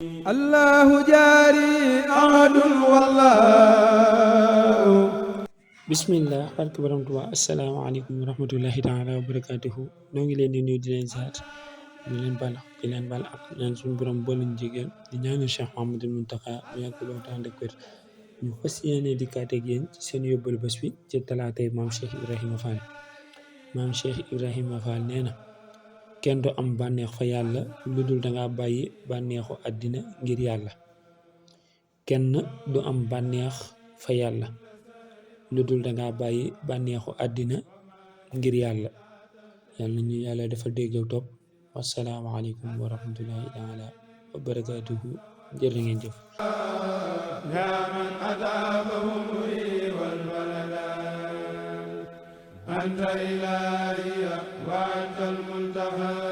الله جاري أحد والله. bismillah barke borom Tuubaa asalaamaaleykum wa rahmatullahi taala wa barakaatuhu noo ngi leen di nuyu di leen ziar di leen bal ak ñaan suñu borom boole ñu jéggal di ñaanal Cheikh Mouhamadoul Mountakha mu yàgg lool te ànd ak wér ñu fas yéene dikkaat ak yéen ci seen yóbbalu bés bi ci talaatay maam Cheikh Ibrahima Fall. maam Cheikh Ibrahima Fall nee na kenn du am bànneex fa yàlla lu dul danga bàyyi bànneexu àddina ngir yàlla. kenn du am bànneex fa yàlla lu dul danga bàyyi bànneexu àddina ngir yàlla. yàlla ñu yàlla dafa dégg ak topp. wasalaamaaleykum wa rahmatullahi taala wa barakaatuhu jërë ngeen jëf. يا من أذابه والبلد أنت إلهي وأنت المنتهى